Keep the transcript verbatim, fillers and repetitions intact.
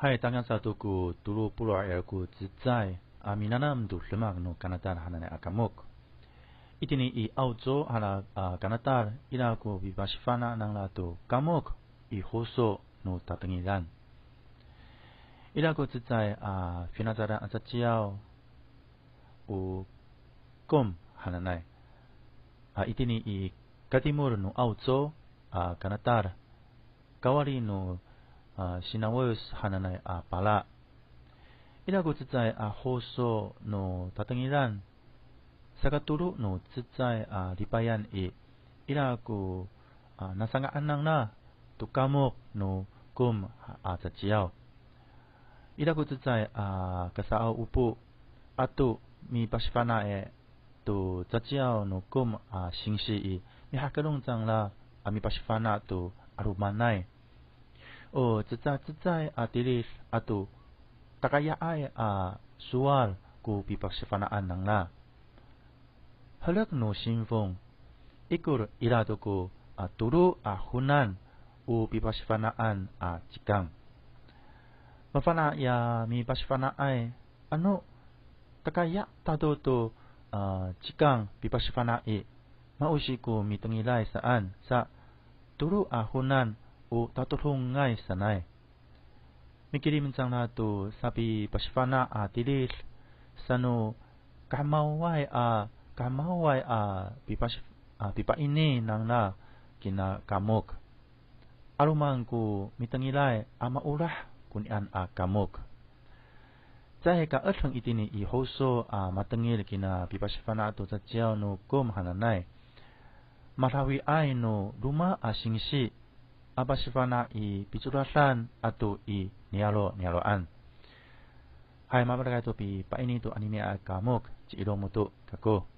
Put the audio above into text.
Hay, tangasa to ko tolo polo' ira ko cecay a minanam to demak no kanatal hananay a kamok. Itini i Awco hananay a kanatal, ira ko pipasifana' nangra to kamok i Hoso no tatengilan. Ira ko cecay a finacadan a caciyaw o Kom hananay. A, itini i katimol no Awco a kanatal, kawali no, a, Sinawes hananay a pala. Ira ko cecay a Hoso no tatengilan, sakatolo no cecay a lipayan i, ira ko, a, nasanga'an nangra to kamok no Kom a caciyaw. Ira ko cecay a kasa'opo ato mipasifana'ay to caciyaw no Kom a singsi i, mihakelong cangra a mipasifana' to 'alomanay. O cecacecay a tilid ato takaya'ay a sowal ko pipasifana'an nangra. Herek no sinfong, ikor ira to ko, a, tolo a honan o pipasifana'an a cikang. Mafana' ya mipasifana'ay, ano takaya' tato to, a, cikang pipasifana' i, maosi ko mitengilay saan sa tolo a honan o tatodongay sanay. Mikilim cangra to sapipasifana' a tilid, sano kahemaway a, kahemaway a pipasi-, a pipaini nangra kina kamok. 'Aloman ko mitengilay a maolah konian a kamok. Caay ka edeng itini i Hoso a matengil kina pipasifana' to caciyaw no Kom hananay. Madawiay no roma a singsi a pasifana' i picodadan ato i niyaro' niyaro'an. Hay, mahemek to pipaini to anini a kamok, ci Ilong Moto kako.